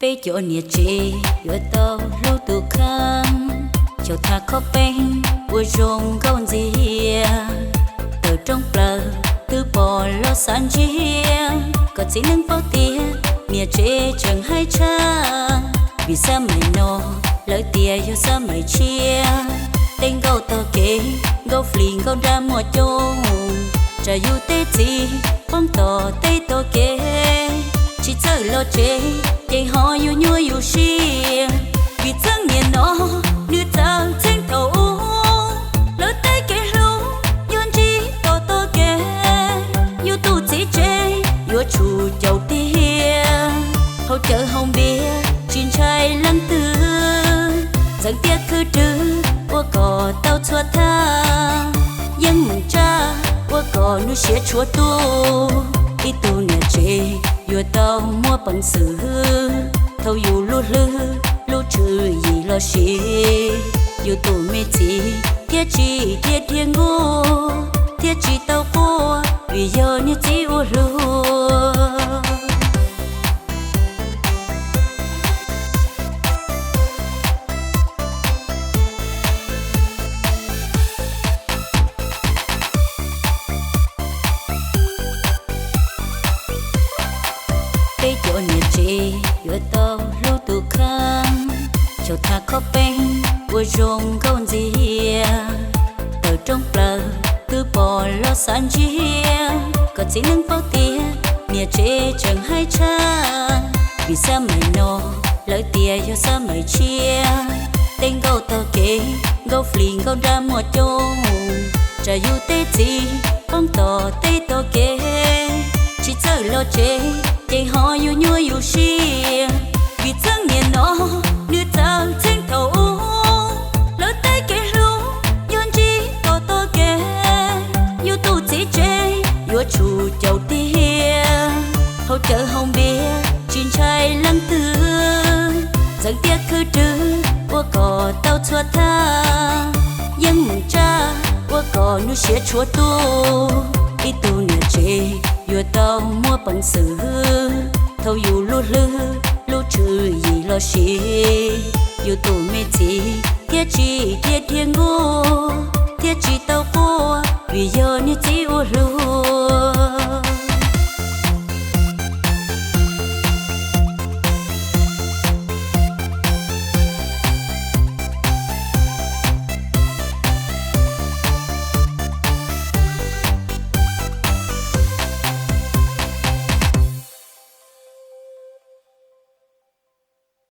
Peb cov niam tsev yuav tau hlub tus kheej, xyaum thaj khob peeb ua zoo nkauj ntxiag. Tawm rooj plaws twb pom los xav ntsiag, kom txiv neej paub tias niam tsev tseem haib tshaj. Vim xab maim no lawv tias yog xab maim tshiab, tej nkauj tog kev, nkauj flis nkauj nrab muaj coob, tsam yus tej txiv poob tom tej tog kev, tsis txawj los tsev ces ho yuav nyuaj yus siab. Vim txheej niam no nws txawv txheej thaum ub, lawv tej kev hlub yuav ntsib tom tog kev. Yus tus txiv tsev yuav tsum caum tiag, haus cawv haus npias tsis ntshai leej twg. Ntxeev tiaj khwj rwg ua kom tau txhua thaj, yeej mus tsaj ua kom nws siav tshuav tuaj. Ib tug niam tsev yuav tau muaj peev xwm, thaum yus lub hlwb lub tswv yim los sis yus tus me txiv thiaj tsis dhia dhia nkuj, thiaj tsis tau quaj vim yog niag txiv ua luag. Peb cov niam tsev yuav tau hlub tus kheej, xyaum thaj khob peeb ua zoo nkauj ntxiag. Tawm rooj plaws twb pom los xav ntsiag, kom txiv neej paub tias niam tsev tseem haib tshaj. Vim xab maim no lawv tias yog xab maim tshiab, tej nkauj tog kev, nkauj flis nkauj nrab muaj coob, tsam yus tej txiv poob tom tej tog kev, tsis txawj los tsev ces ho yuav nyuaj yus siab. Vim txheej niam no nws txawv txheej thaum ub, lawv tej kev hlub yuav ntsib tom tog kev. Yus tus txiv tsev yuav tsum caum tiag, haus cawv haus npias tsis ntshai leej twg. Ntxeev tiaj khwj rwg ua kom tau txhua thaj, yeej mus tsaj ua kom nws siav tshuav tuaj. Ib tug niam tsev yuav tau muaj peev xwm, thaum yus lub hlwb lub tswv yim los sis yus tus me txiv thiaj tsis dhia dhia nkuj, thiaj tsis tau quaj vim yog niag txiv ua luag.